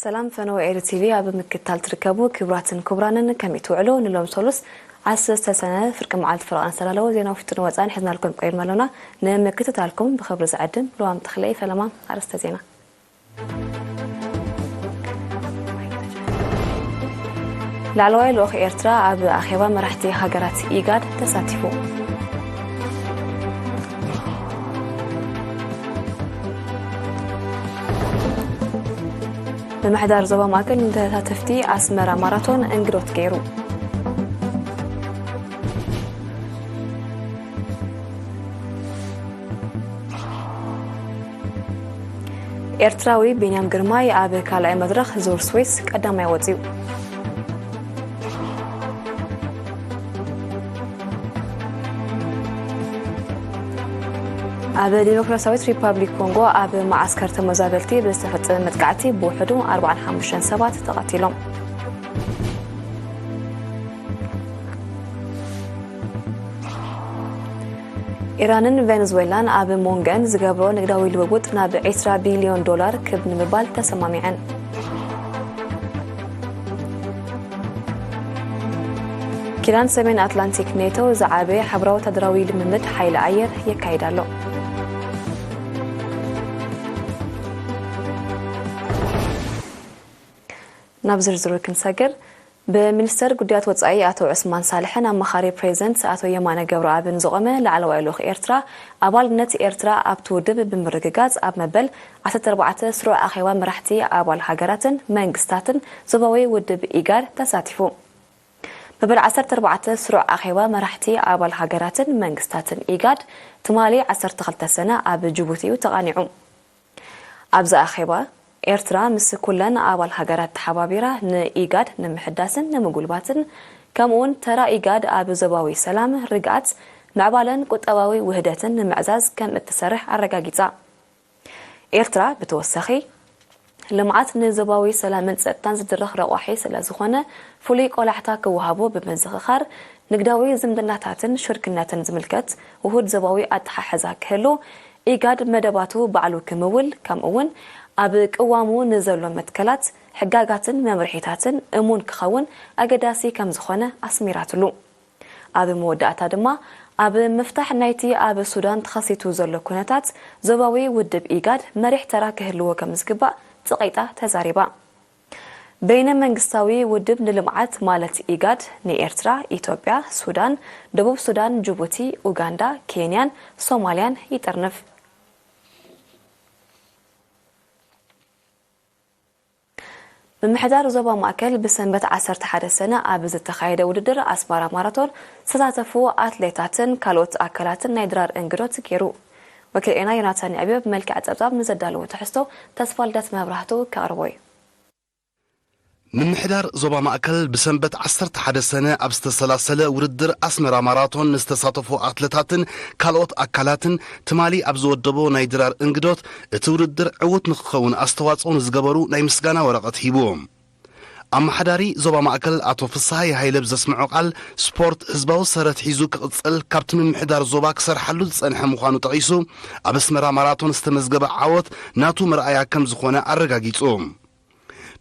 ሰላም ፈነወ ኤሪ ቲቪ ኣብ ምክትታል ትርከቡ ክቡራትን ክቡራንን፣ ከመይ ትውዕሉ? ንሎም ሰሉስ ዓሰርተ ሰነ ፍርቂ መዓልቲ ፈረቓ ዝተዳለወ ዜና ውሽጥን ወፃን ሒዝናልኩም ቀሪብና ኣሎና። ንምክትታልኩም ብኽብሪ ዝዕድም ልዋም ተኽለይ ፈለማ። ኣርእስተ ዜና። ላዕለዋይ ልኡኽ ኤርትራ ኣብ ኣኼባ መራሕቲ ሃገራት ኢጋድ ተሳቲፉ። ምምሕዳር ዞባ ማእከል ንተሳተፍቲ ኣስመራ ማራቶን እንግዶት ገይሩ። ኤርትራዊ ቢንያም ግርማይ ኣብ ካልኣይ መድረኽ ዙር ስዊስ ቀዳማይ ወጺኡ። ኣብ ዲሞክራሲያዊት ሪፓብሊክ ኮንጎ ኣብ መዓስከር ተመዛበልቲ ብዝተፈጸመ መጥቃዕቲ ብውሕዱ ኣርባዓን ሓሙሽተን ሰባት ተቐቲሎም። ኢራንን ቬነዙዌላን ኣብ መንጎአን ዝገብሮ ንግዳዊ ልውውጥ ናብ ዕስራ ቢልዮን ዶላር ክብ ንምባል ተሰማሚዐን። ኪዳን ሰሜን ኣትላንቲክ ኔቶ ዝዓበየ ሓበራዊ ወታደራዊ ልምምድ ሓይሊ ኣየር የካይድ ኣሎ። ናብ ዝርዝሩ ክንሰግር፣ ብሚኒስተር ጉዳያት ወጻኢ ኣቶ ዑስማን ሳልሕን ኣማኻሪ ፕሬዚደንት ኣቶ የማነ ገብረኣብን ዝቖመ ላዕለዋይ ልኡኽ ኤርትራ፣ ኣባልነት ኤርትራ ኣብቲ ውድብ ብምርግጋጽ ኣብ መበል ዓሰርተ ኣርባዕተ ስሩዕ ኣኼባ መራሕቲ ኣባል ሃገራትን መንግስታትን ዞባዊ ውድብ ኢጋድ ተሳቲፉ። መበል ዓሰርተ ኣርባዕተ ስሩዕ ኣኼባ መራሕቲ ኣባል ሃገራትን መንግስታትን ኢጋድ ትማሊ ዓሰርተ ክልተ ሰነ ኣብ ጅቡቲ እዩ ተቓኒዑ። ኣብዚ ኣኼባ፣ ኤርትራ ምስ ኩለን ኣባል ሃገራት ተሓባቢራ ንኢጋድ ንምሕዳስን ንምጉልባትን፣ ከምኡውን ተራ ኢጋድ ኣብ ዞባዊ ሰላም፣ ርግኣት፣ ምዕባለን ቁጠባዊ ውህደትን ንምዕዛዝ ከም እትሰርሕ ኣረጋጊጻ። ኤርትራ ብተወሳኺ፣ ልምዓት ንዞባዊ ሰላምን ጸጥታን ዝድርኽ ረቋሒ ስለ ዝኾነ፣ ፍሉይ ቆላሕታ ክወሃቦ ብምዝኽኻር፣ ንግዳዊ ዝምድናታትን ሽርክነትን ዝምልከት ውሁድ ዞባዊ ኣተሓሕዛ ክህሉ፣ ኢጋድ መደባቱ ባዕሉ ክምውል፣ ከምኡውን ኣብ ቅዋሙ ንዘሎ መትከላት፣ ሕጋጋትን መምርሒታትን እሙን ክኸውን ኣገዳሲ ከም ዝኾነ ኣስሚራትሉ። ኣብ መወዳእታ ድማ፣ ኣብ ምፍታሕ ናይቲ ኣብ ሱዳን ተኸሲቱ ዘሎ ኩነታት፣ ዞባዊ ውድብ ኢጋድ መሪሕ ተራ ክህልዎ ከም ዝግባእ ጸቒጣ ተዛሪባ። በይነ መንግስታዊ ውድብ ንልምዓት ማለት ኢጋድ ንኤርትራ፣ ኢትዮጵያ፣ ሱዳን፣ ደቡብ ሱዳን፣ ጅቡቲ፣ ኡጋንዳ፣ ኬንያን ሶማልያን ይጥርንፍ። ምምሕዳር ዞባ ማእከል ብሰንበት ዓሰርተ ሓደ ሰነ ኣብ ዝተኻየደ ውድድር ኣስመራ ማራቶን ዝተሳተፉ ኣትሌታትን ካልኦት ኣካላትን ናይ ድራር እንግዶት ገይሩ። ወኪል ኤና ዮናታን ዕብዮ ብመልክዕ ጸብጻብ ንዘዳለዎ ትሕዝቶ ተስፋልደት መብራህቱ ከቕርቦ እዩ። ምምሕዳር ዞባ ማእከል ብሰንበት ዓሰርተ ሓደ ሰነ ኣብ ዝተሰላሰለ ውድድር ኣስመራ ማራቶን ንዝተሳተፉ ኣትለታትን ካልኦት ኣካላትን ትማሊ ኣብ ዝወደቦ ናይ ድራር እንግዶት፣ እቲ ውድድር ዕዉት ንክኸውን ኣስተዋጽኦ ንዝገበሩ ናይ ምስጋና ወረቐት ሂቡ። ኣመሓዳሪ ዞባ ማእከል ኣቶ ፍስሃየ ሃይለ ብዘስምዖ ቃል፣ ስፖርት ህዝባዊ ሰረት ሒዙ ክቕጽል ካብቲ ምምሕዳር ዞባ ክሰርሓሉ ዝጸንሐ ምዃኑ ጠቒሱ፣ ኣብ ኣስመራ ማራቶን ዝተመዝገበ ዓወት ናቱ መርኣያ ከም ዝኾነ ኣረጋጊጹ።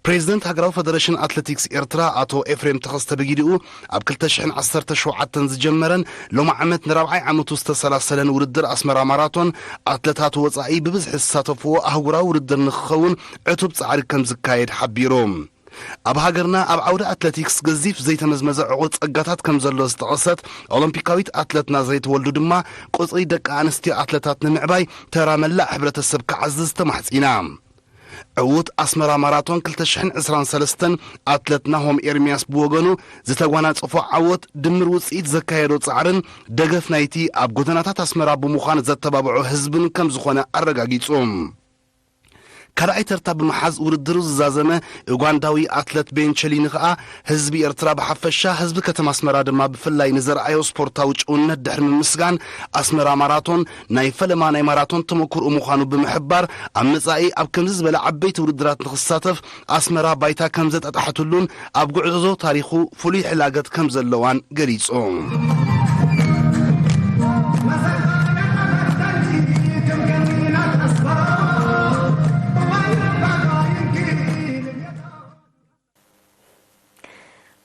ፕሬዚደንት ሃገራዊ ፈደረሽን ኣትሌቲክስ ኤርትራ ኣቶ ኤፍሬም ተኸስተ ብጊዲኡ፣ ኣብ ክልተ ሽሕን ዓሰርተ ሸውዓተን ዝጀመረን ሎሚ ዓመት ንራብዓይ ዓመቱ ዝተሰላሰለን ውድድር ኣስመራ ማራቶን፣ ኣትለታት ወጻኢ ብብዝሒ ዝሳተፍዎ ኣህጉራዊ ውድድር ንክኸውን ዕቱብ ጻዕሪ ከም ዝካየድ ሓቢሩ። ኣብ ሃገርና ኣብ ዓውዲ ኣትሌቲክስ ገዚፍ ዘይተመዝመዘ ዕቑር ጸጋታት ከም ዘሎ ዝጠቐሰት ኦሎምፒካዊት ኣትለት ናዝሬት ወልዱ ድማ፣ ቁጽሪ ደቂ ኣንስትዮ ኣትለታት ንምዕባይ ተራ መላእ ሕብረተሰብ ክዓዝዝ ተማሕጺና። ዕዉት ኣስመራ ማራቶን ክልተ ሽሕን ዕስራን ሰለስተን ኣትለት ናሆም ኤርሚያስ ብወገኑ፣ ዝተጓናጸፎ ዓወት ድምር ውጽኢት ዘካየዶ ጻዕርን ደገፍ ናይቲ ኣብ ጎደናታት ኣስመራ ብምዃን ዘተባብዖ ህዝብን ከም ዝኾነ ኣረጋጊጹ። ካልኣይ ተርታ ብምሓዝ ውድድሩ ዝዛዘመ ኡጋንዳዊ ኣትለት ቤን ቸሊኒ ከኣ፣ ህዝቢ ኤርትራ ብሓፈሻ፣ ህዝቢ ከተማ ኣስመራ ድማ ብፍላይ ንዘርኣዮ ስፖርታዊ ጭውነት ድሕሪ ምምስጋን፣ ኣስመራ ማራቶን ናይ ፈለማ ናይ ማራቶን ተመኩርኡ ምዃኑ ብምሕባር፣ ኣብ መጻኢ ኣብ ከምዚ ዝበለ ዓበይቲ ውድድራት ንኽሳተፍ ኣስመራ ባይታ ከም ዘጣጣሐትሉን ኣብ ጉዕዞ ታሪኹ ፍሉይ ሕላገት ከም ዘለዋን ገሊጹ።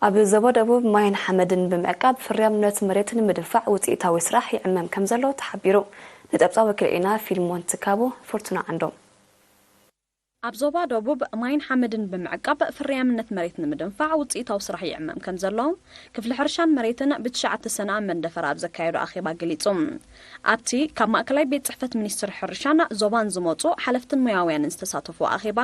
ኣብ ዞባ ደቡብ ማይን ሓመድን ብምዕቃብ ፍርያምነት መሬት ንምድንፋዕ ውፅኢታዊ ስራሕ ይዕመም ከም ዘሎ ተሓቢሩ። ንጠብፃ ወኪልኢና ፊልሞን ትካቦ ፍርቱና ዓንዶም። ኣብ ዞባ ደቡብ ማይን ሓመድን ብምዕቃብ ፍርያምነት መሬት ንምድንፋዕ ውፅኢታዊ ስራሕ ይዕመም ከም ዘሎ ክፍሊ ሕርሻን መሬትን ብትሽዓተ ሰነ ኣብ መንደፈራ ኣብ ዘካየዶ ኣኼባ ገሊጹ። ኣብቲ ካብ ማእከላይ ቤት ጽሕፈት ሚኒስትር ሕርሻን ዞባን ዝመጹ ሓለፍትን ሞያውያንን ዝተሳተፉ ኣኼባ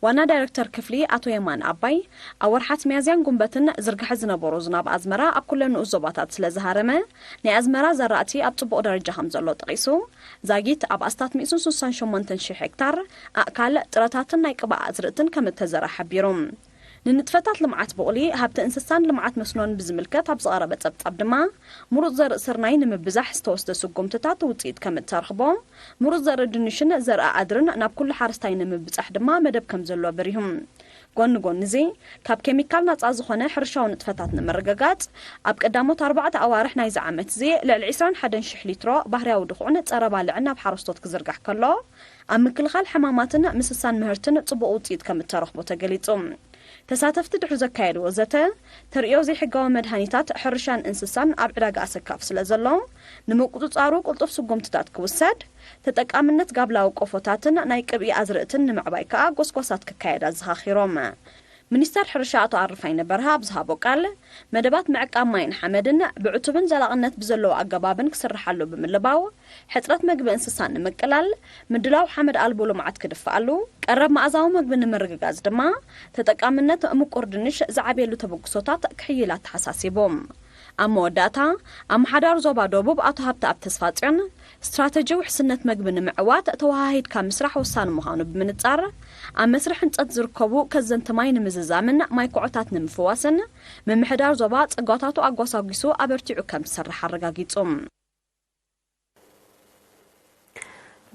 ዋና ዳይሬክተር ክፍሊ ኣቶ የማን ኣባይ፣ ኣብ ወርሓት ሚያዝያን ጉንበትን ዝርግሐ ዝነበሩ ዝናብ ኣዝመራ ኣብ ኩለን ንኡስ ዞባታት ስለ ዝሃረመ፣ ናይ ኣዝመራ ዘራእቲ ኣብ ጽቡቕ ደረጃ ከም ዘሎ ጠቒሱ፣ ዛጊት ኣብ ኣስታት ሚእትን ስሳን ሸሞንተን ሽሕ ሄክታር ኣእካል ጥረታትን ናይ ቅብኣ ኣዝርእትን ከም እተዘርኣ ሓቢሩ። ንንጥፈታት ልምዓት ቡቕሊ፣ ሃብቲ እንስሳን ልምዓት መስኖን ብዝምልከት ኣብ ዝቐረበ ጸብጻብ ድማ፣ ምሩጽ ዘርኢ ስርናይ ንምብዛሕ ዝተወስደ ስጉምትታት ውጽኢት ከም እተረኽቦ፣ ምሩጽ ዘርኢ ድንሽን ዘርኢ ኣድርን ናብ ኩሉ ሓረስታይ ንምብጻሕ ድማ መደብ ከም ዘሎ ኣብሪሁ። ጎኒ ጎኒ እዚ፣ ካብ ኬሚካል ናጻ ዝኾነ ሕርሻዊ ንጥፈታት ንምርግጋጽ፣ ኣብ ቀዳሞት ኣርባዕተ ኣዋርሕ ናይዚ ዓመት እዚ ልዕሊ ዕስራን ሓደን ሽሕ ሊትሮ ባህርያዊ ድኹዕን ጸረ ባልዕን ናብ ሓረስቶት ክዝርጋሕ ከሎ፣ ኣብ ምክልኻል ሕማማትን ምስሳን ምህርትን ጽቡቕ ውጽኢት ከም እተረኽቦ ተገሊጹ። ተሳተፍቲ ድሕሪ ዘካየድዎ ዘተ፣ ተርእዮ ዘይሕጋዊ መድሃኒታት ሕርሻን እንስሳን ኣብ ዕዳጋ ኣሰካፍ ስለ ዘሎ፣ ንምቁጽጻሩ ቅልጡፍ ስጉምትታት ክውሰድ፣ ተጠቃምነት ጋብላዊ ቆፎታትን ናይ ቅብኢ ኣዝርእትን ንምዕባይ ከኣ ጎስጓሳት ክካየድ ኣዘኻኺሮም። ሚኒስተር ሕርሻ ኣቶ ኣረፋይነ በርሀ ኣብ ዝሃቦ ቃል፣ መደባት ምዕቃብ ማይን ሓመድን ብዕቱብን ዘላቕነት ብዘለዎ ኣገባብን ክስርሓሉ ብምልባው፣ ሕጽረት መግቢ እንስሳ ንምቅላል፣ ምድላው ሓመድ ኣልቦ ልምዓት ክድፍኣሉ፣ ቀረብ መኣዛዊ መግቢ ንምርግጋጽ ድማ ተጠቃምነት ምቁር ድንሽ ዝዓብየሉ ተበግሶታት ክሕይል ኣተሓሳሲቡ። ኣብ መወዳእታ፣ ኣመሓዳሪ ዞባ ደቡብ ኣቶ ሃብተኣብ ተስፋጽዮን፣ ስትራተጂ ውሕስነት መግቢ ንምዕዋት ተወሃሂድካ ምስራሕ ወሳኒ ምዃኑ ብምንጻር፣ ኣብ መስርሕ ህንጸት ዝርከቡ ከዘንቲ ማይ ንምዝዛምን ማይ ኮዖታት ንምፍዋስን ምምሕዳር ዞባ ጸጋታቱ ኣጓሳጒሱ ኣበርቲዑ ከም ዝሰርሕ ኣረጋጊጹ።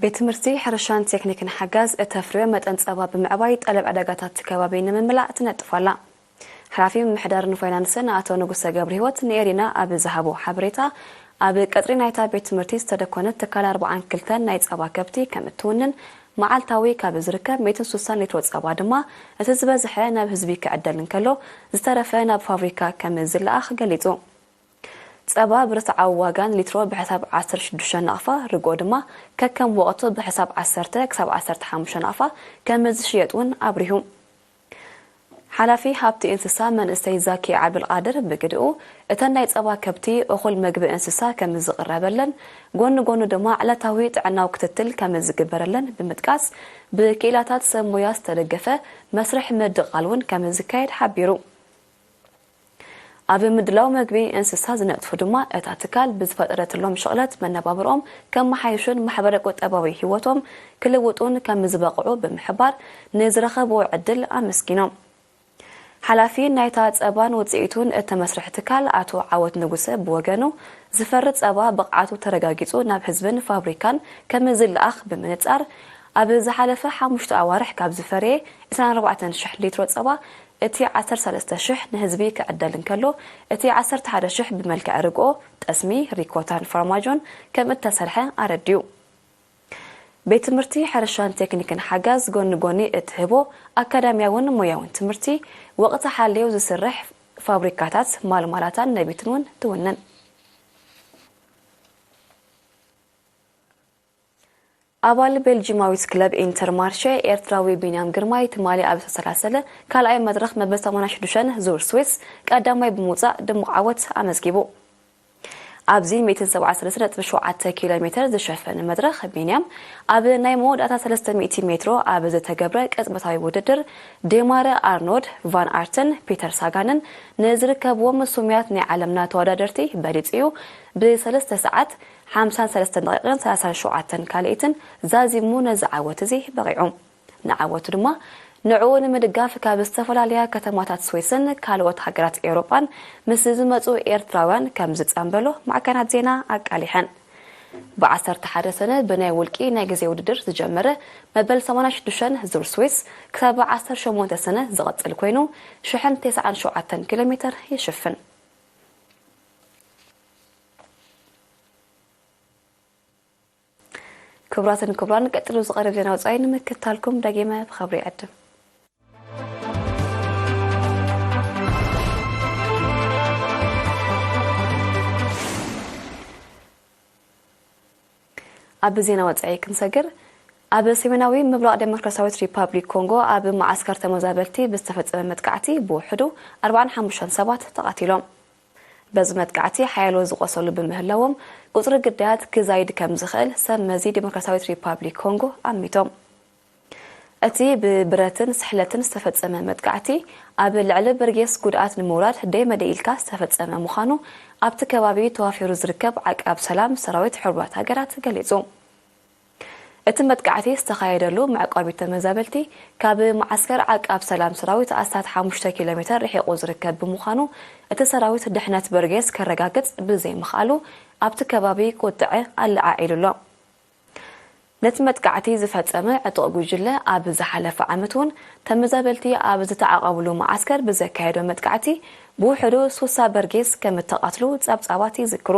ቤት ትምህርቲ ሕርሻን ቴክኒክን ሓጋዝ እተፍርዮ መጠን ጸባ ብምዕባይ ጠለብ ዕዳጋታት እቲ ከባቢ ንምምላእ ትነጥፍ ኣላ። ሓላፊ ምምሕዳርን ፋይናንስን ኣቶ ንጉሰ ገብረህይወት ንኤሪና ኣብ ዝሃቦ ሓበሬታ፣ ኣብ ቀጽሪ ናይታ ቤት ትምህርቲ ዝተደኮነት ትካል ኣርባዓን ክልተን ናይ ጸባ ከብቲ ከም እትውንን፣ መዓልታዊ ካብ ዝርከብ ሚእትን ስሳን ሊትሮ ጸባ ድማ እቲ ዝበዝሐ ናብ ህዝቢ ክዕደል እንከሎ፣ ዝተረፈ ናብ ፋብሪካ ከም ዝለኣኽ ገሊጹ። ጸባ ብርትዓዊ ዋጋ ንሊትሮ ብሕሳብ ዓሰርተ ሽዱሽተ ናቕፋ፣ ርግኦ ድማ ከከም ወቕቱ ብሕሳብ ዓሰርተ ክሳብ ዓሰርተ ሓሙሽተ ናቕፋ ከም ዝሽየጥ እውን ኣብሪሁ። ሓላፊ ሃብቲ እንስሳ መንእሰይ ዛኪ ዓብዱልቃድር ብግድኡ፣ እተን ናይ ጸባ ከብቲ እኹል መግቢ እንስሳ ከም ዝቕረበለን፣ ጎኒ ጎኑ ድማ ዕለታዊ ጥዕናዊ ክትትል ከም ዝግበረለን ብምጥቃስ፣ ብክኢላታት ሰብ ሞያ ዝተደገፈ መስርሕ ምድቓል እውን ከም ዝካየድ ሓቢሩ። ኣብ ምድላው መግቢ እንስሳ ዝነጥፉ ድማ፣ እታ ትካል ብዝፈጠረትሎም ሽቕለት መነባብርኦም ከመሓይሹን ማሕበረ ቁጠባዊ ህይወቶም ክልውጡን ከም ዝበቕዑ ብምሕባር፣ ንዝረኸብዎ ዕድል ኣመስጊኖም። ሓላፊ ናይታ ጸባን ውጽኢቱን እተመስርሕ ትካል ኣቶ ዓወት ንጉሰ ብወገኑ፣ ዝፈሪ ጸባ ብቕዓቱ ተረጋጊጹ ናብ ህዝብን ፋብሪካን ከም ዝለኣኽ ብምንጻር፣ ኣብ ዝሓለፈ ሓሙሽተ ኣዋርሕ ካብ ዝፈረየ ዕስራን ኣርባዕተን ሽሕ ሊትሮ ጸባ፣ እቲ ዓሰርተ ሰለስተ ሽሕ ንህዝቢ ክዕደል እንከሎ፣ እቲ ዓሰርተ ሓደ ሽሕ ብመልክዕ ርግኦ፣ ጠስሚ፣ ሪኮታን ፋርማጆን ከም እተሰርሐ ኣረዲኡ። ቤት ትምህርቲ ሕርሻን ቴክኒክን ሓጋዝ ጎኒ ጎኒ እትህቦ ኣካዳሚያውን ሞያውን ትምህርቲ፣ ወቕቲ ሓልዮ ዝስርሕ ፋብሪካታት ማልማላታን ነቢትን እውን ትውንን። ኣባል ቤልጂማዊት ክለብ ኢንተርማርሼ ኤርትራዊ ቢንያም ግርማይ ትማሊ ኣብ ዝተሰላሰለ ካልኣይ መድረኽ መበል ሰማንያ ሽዱሽተ ዙር ስዊስ ቀዳማይ ብምውጻእ ድሙቕ ዓወት ኣመዝጊቡ። ኣብዚ ሚእትን ሰብዓን ሰለስተ ነጥቢ ሸውዓተ ኪሎ ሜትር ዝሸፈነ መድረኽ ቢንያም ኣብ ናይ መወዳእታ ሰለስተ ሚእቲ ሜትሮ ኣብ ዝተገብረ ቅጽበታዊ ውድድር ዴማረ ኣርኖድ ቫን ኣርትን ፒተር ሳጋንን ንዝርከብዎም ስሙያት ናይ ዓለምና ተወዳደርቲ በሊጹ እዩ። ብሰለስተ ሰዓት ሓምሳን ሰለስተን ደቂቕን ሰላሳን ሸውዓተን ካልኢትን ዛዚሙ ነዚ ዓወት እዚ በቒዑ። ንዓወቱ ድማ ንዕኡ ንምድጋፍ ካብ ዝተፈላለያ ከተማታት ስዊስን ካልኦት ሃገራት ኤውሮጳን ምስ ዝመጹ ኤርትራውያን ከም ዝጸንበሎ ማዕከናት ዜና ኣቃሊሐን። ብዓሰርተ ሓደ ሰነ ብናይ ውልቂ ናይ ግዜ ውድድር ዝጀመረ መበል ሰማንያ ሽዱሽተ ዙር ስዊስ ክሳብ ዓሰርተ ሸሞንተ ሰነ ዝቕጽል ኮይኑ ሽሕን ተስዓን ሸውዓተን ኪሎ ሜትር ይሽፍን። ክቡራትን ክቡራን፣ ቀጺሉ ዝቐርብ ዜና ወጻኢ ንምክትታልኩም ደጊመ ብኽብሪ ይዕድም። ኣብ ዜና ወጻኢ ክንሰግር፣ ኣብ ሰሜናዊ ምብራቕ ዴሞክራሲያዊት ሪፓብሊክ ኮንጎ ኣብ መዓስከር ተመዛበልቲ ብዝተፈጸመ መጥቃዕቲ ብውሕዱ ኣርባዓን ሓሙሽተን ሰባት ተቐቲሎም። በዚ መጥቃዕቲ ሓያሎ ዝቖሰሉ ብምህላዎም፣ ቁጽሪ ግዳያት ክዛይድ ከም ዝኽእል ሰብ መዚ ዴሞክራሲያዊት ሪፓብሊክ ኮንጎ ኣሚቶም። እቲ ብብረትን ስሕለትን ዝተፈጸመ መጥቃዕቲ፣ ኣብ ልዕሊ በርጌስ ጉድኣት ንምውራድ ደይመደ ኢልካ ዝተፈጸመ ምዃኑ ኣብቲ ከባቢ ተዋፊሩ ዝርከብ ዓቃብ ሰላም ሰራዊት ሕቡራት ሃገራት ገሊጹ። እቲ መጥቃዕቲ ዝተኻየደሉ መዕቆቢ ተመዛበልቲ ካብ መዓስከር ዓቃብ ሰላም ሰራዊት ኣስታት ሓሙሽተ ኪሎ ሜተር ርሒቑ ዝርከብ ብምዃኑ፣ እቲ ሰራዊት ድሕነት በርጌስ ከረጋግጽ ብዘይምኽኣሉ፣ ኣብቲ ከባቢ ቁጥዐ ኣለዓዒሉ ኣሎ። ነቲ መጥቃዕቲ ዝፈጸመ ዕጡቕ ጉጅለ፣ ኣብ ዝሓለፈ ዓመት እውን ተመዛበልቲ ኣብ ዝተዓቖብሉ መዓስከር ብዘካየዶ መጥቃዕቲ ብውሕዱ ሱሳ በርጌስ ከም እተቐትሉ ጸብጻባት ይዝክሩ።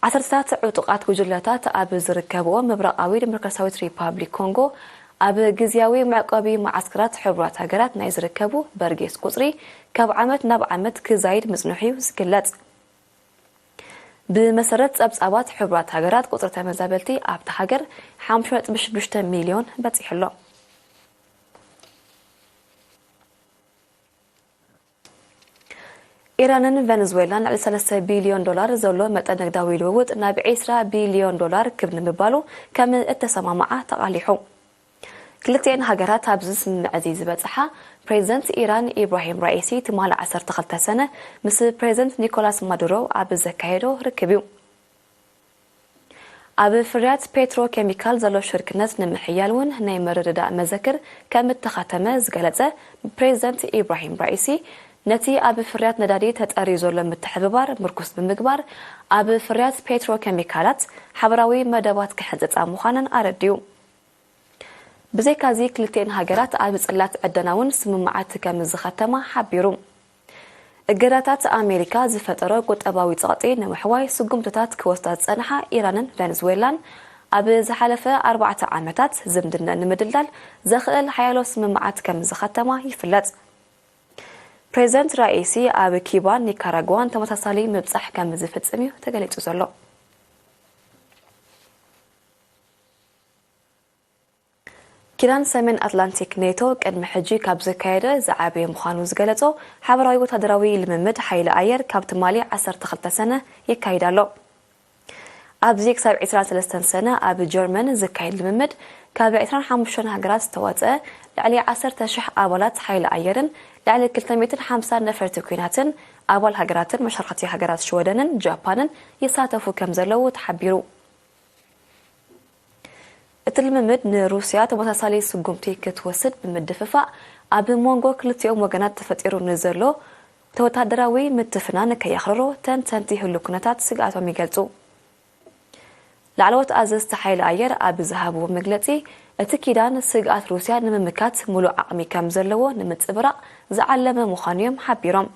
ዓሰርተታት ዕጡቓት ጉጅለታት ኣብ ዝርከብኦ ምብራቓዊ ዲሞክራሲያዊት ሪፓብሊክ ኮንጎ፣ ኣብ ግዝያዊ መዕቆቢ መዓስከራት ሕቡራት ሃገራት ናይ ዝርከቡ በርጌስ ቁጽሪ ካብ ዓመት ናብ ዓመት ክዛይድ ምጽንሑ እዩ ዝግለጽ። ብመሰረት ጸብጻባት ሕቡራት ሃገራት፣ ቁጽሪ ተመዛበልቲ ኣብታ ሃገር ሓሙሽተ ነጥቢ ሽዱሽተ ሚልዮን በጺሑ ኣሎ። ኢራንን ቨነዝዌላን ልዕሊ ሰለስተ ቢልዮን ዶላር ዘሎ መጠን ንግዳዊ ልውውጥ ናብ ዒስራ ቢልዮን ዶላር ክብ ንምባሉ ከም እተሰማምዓ ተቓሊሑ። ክልቲኤን ሃገራት ኣብዚ ስምምዕ እዚ ዝበጽሓ፣ ፕሬዚደንት ኢራን ኢብራሂም ራኢሲ ትማሊ ዓሰርተ ክልተ ሰነ ምስ ፕሬዚደንት ኒኮላስ ማዱሮ ኣብ ዘካየዶ ርክብ እዩ። ኣብ ፍርያት ፔትሮ ኬሚካል ዘሎ ሽርክነት ንምሕያል እውን ናይ ምርድዳእ መዘክር ከም እተኸተመ ዝገለጸ ፕሬዚደንት ኢብራሂም ራኢሲ፣ ነቲ ኣብ ፍርያት ነዳዲ ተጠርዩ ዘሎ ምትሕብባር ምርኩስ ብምግባር፣ ኣብ ፍርያት ፔትሮ ኬሚካላት ሓበራዊ መደባት ክሕንጽጻ ምዃነን ኣረዲኡ። ብዘይካዚ፣ ክልቲኤን ሃገራት ኣብ ጽላት ዕደና እውን ስምምዓት ከም ዝኸተማ ሓቢሩ። እገዳታት ኣሜሪካ ዝፈጠሮ ቁጠባዊ ጸቕጢ ንምሕዋይ ስጉምትታት ክወስዳ ዝጸንሓ ኢራንን ቨነዝዌላን፣ ኣብ ዝሓለፈ ኣርባዕተ ዓመታት ዝምድና ንምድልዳል ዘኽእል ሓያሎ ስምምዓት ከም ዝኸተማ ይፍለጥ። ፕሬዚደንት ራኢሲ ኣብ ኪባን ኒካራጓን ተመሳሳሊ ምብጻሕ ከም ዝፍጽም እዩ ተገሊጹ ዘሎ። ኪዳን ሰሜን ኣትላንቲክ ኔቶ ቅድሚ ሕጂ ካብ ዘካየደ ዝዓበየ ምዃኑ ዝገለጾ ሓበራዊ ወታደራዊ ልምምድ ሓይሊ ኣየር ካብ ትማሊ ዓሰርተ ክልተ ሰነ የካይድ ኣሎ። ኣብዚ ክሳብ ዕስራን ሰለስተን ሰነ ኣብ ጀርመን ዝካየድ ልምምድ፣ ካብ ዕስራን ሓሙሽተን ሃገራት ዝተዋጸ ልዕሊ ዓሰርተ ሽሕ ኣባላት ሓይሊ ኣየርን ልዕሊ ክልተ ሚእትን ሓምሳን ነፈርቲ ኲናትን ኣባል ሃገራትን መሻርኽቲ ሃገራት ሽወደንን ጃፓንን ይሳተፉ ከም ዘለዉ ተሓቢሩ። እቲ ልምምድ ንሩስያ ተመሳሳሊ ስጉምቲ ክትወስድ ብምድፍፋእ፣ ኣብ መንጎ ክልቲኦም ወገናት ተፈጢሩ ንዘሎ ወታደራዊ ምትፍናን ከየኽርሮ ተንተንቲ ህሉ ኩነታት ስግኣቶም ይገልጹ። ላዕለዎት ኣዘዝቲ ሓይሊ ኣየር ኣብ ዝሃብዎ መግለጺ፣ እቲ ኪዳን ስግኣት ሩስያ ንምምካት ምሉእ ዓቕሚ ከም ዘለዎ ንምጽብራቕ ዝዓለመ ምዃኑ እዮም ሓቢሮም።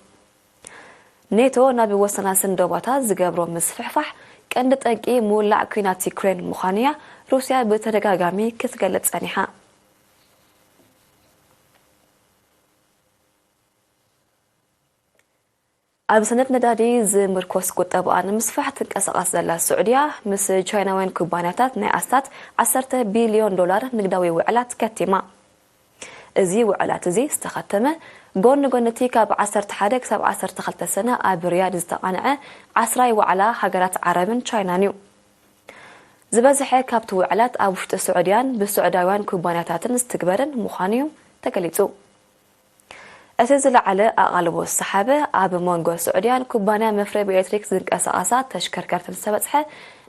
ኔቶ ናብ ወሰናስን ዶባታት ዝገብሮ ምስፍሕፋሕ ቀንዲ ጠንቂ ምውላዕ ኲናት ዩክሬን ምዃኑ እያ ሩስያ ብተደጋጋሚ ክትገልጽ ጸኒሓ። ኣብ ሰነድ ነዳዲ ዝምርኮስ ቁጠባኣ ንምስፋሕ ትንቀሳቐስ ዘላ ስዑድያ፣ ምስ ቻይናውያን ኩባንያታት ናይ ኣስታት ዓሰርተ ቢልዮን ዶላር ንግዳዊ ውዕላት ከቲማ። እዚ ውዕላት እዚ ዝተኸተመ፣ ጎኒ ጎኒ እቲ ካብ ዓሰርተ ሓደ ክሳብ ዓሰርተ ክልተ ሰነ ኣብ ሪያድ ዝተቓንዐ ዓስራይ ዋዕላ ሃገራት ዓረብን ቻይናን እዩ። ዝበዝሐ ካብቲ ውዕላት ኣብ ውሽጢ ስዑድያን ብስዑዳውያን ኩባንያታትን ዝትግበርን ምዃኑ እዩ ተገሊጹ። እቲ ዝለዓለ ኣቓልቦ ዝሰሓበ፣ ኣብ መንጎ ስዑድያን ኩባንያ መፍረይ ብኤሌክትሪክ ዝንቀሳቐሳ ተሽከርከርትን ዝተበጽሐ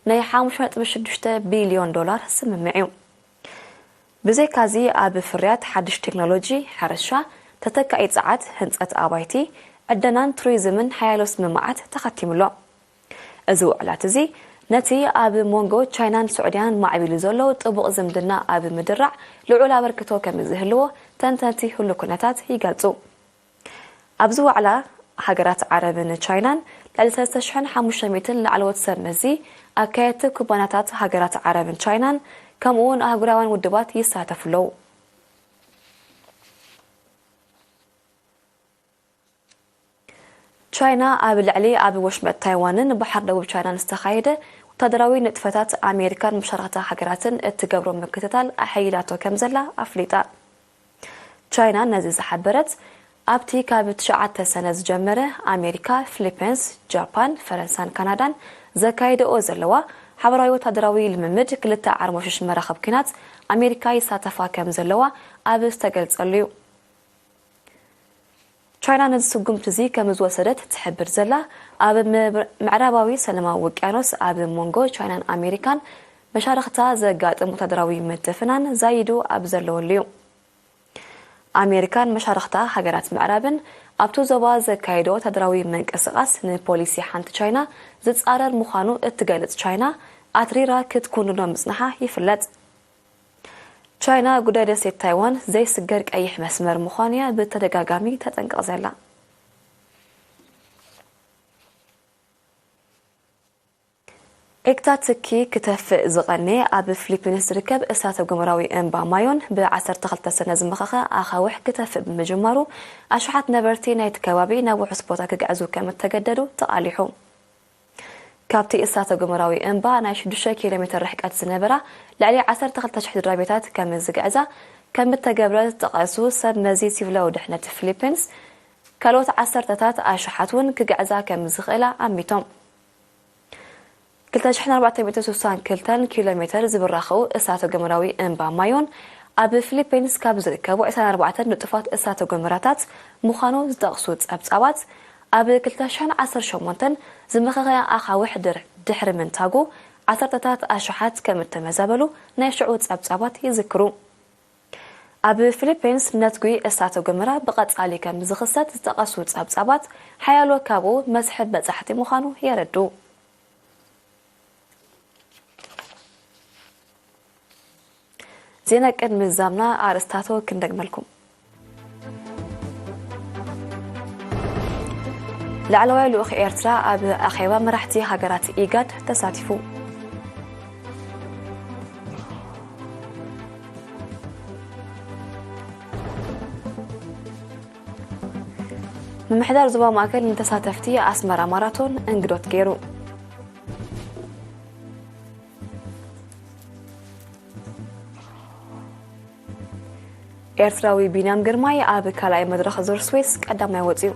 ናይ ሓሙሽተ ነጥቢ ሽዱሽተ ቢልዮን ዶላር ስምምዕ እዩ። ብዘይካዚ፣ ኣብ ፍርያት ሓድሽ ቴክኖሎጂ፣ ሕርሻ፣ ተተካኢ ጸዓት፣ ህንጸት ኣባይቲ፣ ዕደናን ቱሪዝምን ሓያሎ ስምምዓት ተኸቲሙ ኣሎ። እዚ ውዕላት እዚ፣ ነቲ ኣብ መንጎ ቻይናን ስዑድያን ማዕቢሉ ዘሎ ጥቡቕ ዝምድና ኣብ ምድራዕ ልዑል ኣበርክቶ ከም ዝህልዎ ተንተንቲ ህሉ ኩነታት ይገልጹ። ኣብዚ ዋዕላ፣ ሃገራት ዓረብን ቻይናን፣ ልዕሊ ሰለስተ ሽሕን ሓሙሽተ ሚእትን ላዕለዎት ሰብ መዚ፣ ኣካየድቲ ኩባንያታት ሃገራት ዓረብን ቻይናን፣ ከምኡ'ውን ኣህጉራውያን ውድባት ይሳተፉ ኣለዉ። ቻይና ኣብ ልዕሊ ኣብ ወሽመጥ ታይዋንን ባሕሪ ደቡብ ቻይናን ዝተኻየደ ወታደራዊ ንጥፈታት ኣሜሪካን መሻርኽታ ሃገራትን እትገብሮ ምክትታል ኣሐይላቶ ከም ዘላ ኣፍሊጣ። ቻይና ነዚ ዝሓበረት ኣብቲ ካብ ትሽዓተ ሰነ ዝጀመረ ኣሜሪካ፣ ፊሊፒንስ፣ ጃፓን፣ ፈረንሳን ካናዳን ዘካይደኦ ዘለዋ ሓበራዊ ወታደራዊ ልምምድ ክልተ ዓርሞሽሽ መራኸብ ኲናት ኣሜሪካ ይሳተፋ ከም ዘለዋ ኣብ ዝተገልጸሉ እዩ። ቻይና ነዚ ስጉምቲ እዚ ከም ዝወሰደት ትሕብር ዘላ፣ ኣብ ምዕራባዊ ሰላማዊ ውቅያኖስ ኣብ መንጎ ቻይናን ኣሜሪካን መሻርኽታ ዘጋጥም ወታደራዊ ምትፍናን ዛይዱ ኣብ ዘለወሉ እዩ። ኣሜሪካን መሻርኽታ ሃገራት ምዕራብን ኣብቲ ዞባ ዘካየዶ ወታደራዊ ምንቅስቓስ ንፖሊሲ ሓንቲ ቻይና ዝጻረር ምዃኑ እትገልጽ ቻይና ኣትሪራ ክትኩንኖ ምጽንሓ ይፍለጥ። ቻይና ጉዳይ ደሴት ታይዋን ዘይስገር ቀይሕ መስመር ምዃኑ እያ ብተደጋጋሚ ተጠንቅቕ ዘላ። ኤክታ ትኪ ክተፍእ ዝቐነየ ኣብ ፊሊፒንስ ዝርከብ እሳተ ጎመራዊ እምባ ማዮን ብ ዓሰርተ ክልተ ሰነ ዝመኸኸ ኣኻውሕ ክተፍእ ብምጅማሩ ኣሽሓት ነበርቲ ናይቲ ከባቢ ናብ ውሑስ ቦታ ክግዕዙ ከም እተገደዱ ተቓሊሑ። ካብቲ እሳተ ጎመራዊ እምባ ናይ ሽዱሽተ ኪሎ ሜተር ርሕቀት ዝነበራ ልዕሊ ዓሰርተ ክልተ ሽሕ ድራቤታት ከም ዝግዕዛ ከም እተገብረ ዝጠቐሱ ሰብ መዚ ሲቪላዊ ድሕነት ፊሊፒንስ፣ ካልኦት ዓሰርተታት ኣሽሓት እውን ክግዕዛ ከም ዝኽእላ ኣሚቶም። ክልተ ሽሕን ኣርባዕተ ሚእትን ስሳን ክልተን ኪሎ ሜተር ዝብራኸው እሳተ ጎመራዊ እምባ ማዮን ኣብ ፊሊፒንስ ካብ ዝርከቡ ዕስራን ኣርባዕተን ንጡፋት እሳተ ጎመራታት ምዃኑ ዝጠቕሱ ጸብጻባት፣ ኣብ ክልተ ሽሕን ዓሰርተ ሸሞንተን ዝመኸኸ ኣኻውሕ ድር-፣ ድሕሪ ምንታጉ ዓሰርተታት ኣሽሓት ከም እተመዛበሉ ናይ ሽዑ ጸብጻባት ይዝክሩ። ኣብ ፊሊፒንስ ነትጒ እሳተ ጎመራ ብቐጻሊ ከም ዝኽሰት ዝጠቐሱ ጸብጻባት፣ ሓያሎ ካብኡ መስሕብ በጻሕቲ ምዃኑ የረድኡ። ዜና ቅድሚ ምዝዛምና ኣርእስታቱ ክንደግመልኩም። ላዕለዋይ ልኡኽ ኤርትራ ኣብ ኣኼባ መራሕቲ ሃገራት ኢጋድ ተሳቲፉ። ምምሕዳር ዞባ ማእከል ንተሳተፍቲ ኣስመራ ማራቶን እንግዶት ገይሩ። ኤርትራዊ ቢንያም ግርማይ ኣብ ካልኣይ መድረኽ ዙር ስዊስ ቀዳማይ ወጺኡ።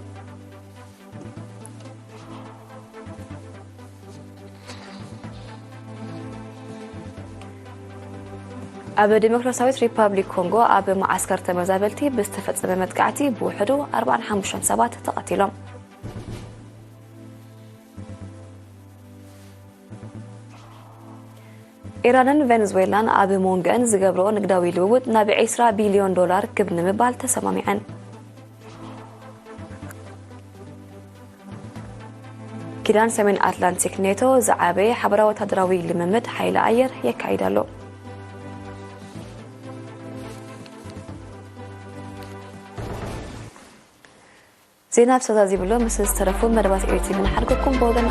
ኣብ ዲሞክራሲያዊት ሪፓብሊክ ኮንጎ ኣብ መዓስከር ተመዛበልቲ ብዝተፈጸመ መጥቃዕቲ ብውሕዱ ኣርባዓን ሓሙሽተን ሰባት ተቐቲሎም። ኢራንን ቬንዙዌላን ኣብ መንጎአን ዝገብርኦ ንግዳዊ ልውውጥ ናብ ዕስራ ቢልዮን ዶላር ክብ ንምባል ተሰማሚዐን። ኪዳን ሰሜን ኣትላንቲክ ኔቶ ዝዓበየ ሓበራዊ ወታደራዊ ልምምድ ሓይሊ ኣየር የካይድ ኣሎ። ዜና ብሰዛ ዝብሎ ምስ ዝተረፉ መደባት ኤሪቲ ምንሓድገኩም ብወገና